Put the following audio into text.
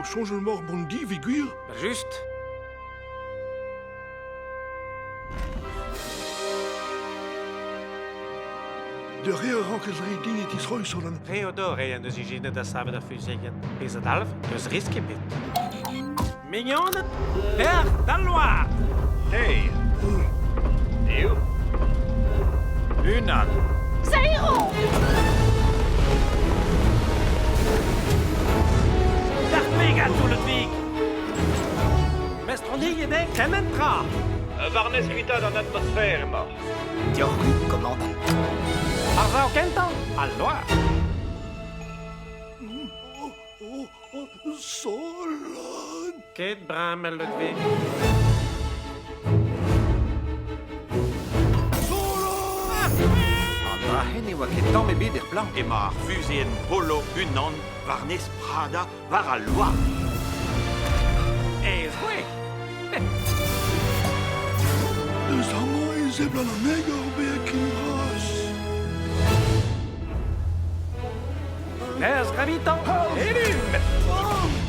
soñjal emaoc'h mont di evit gwir? Just. Deurel a rankez reiñ din e tistroy Solan. Theodore en deus ijinet da savet ar fuzeien. Pezh a dalv n'eus risk ebet. Mignoned, bec'h d'al loar! Teir. Div. Unan. Zero! D'ar pegatoù, Ludwig! Mestroniet eo kement tra! War-nes kuitaat an atmosfer emañ. Deoc'h-c'hwi, komandant. Ar sav kentañ, al loar. Solan! Ket bremañ, Ludwig. Solan! An dra-se ne oa ket tamm ebet er plan. Emañ ar fuzeenn Polo unan war-nes pradañ war al loar. Ez c'hwek! Eus amañ e seblant an egor bezañ ken bras. Nerzh gravitañ, elum!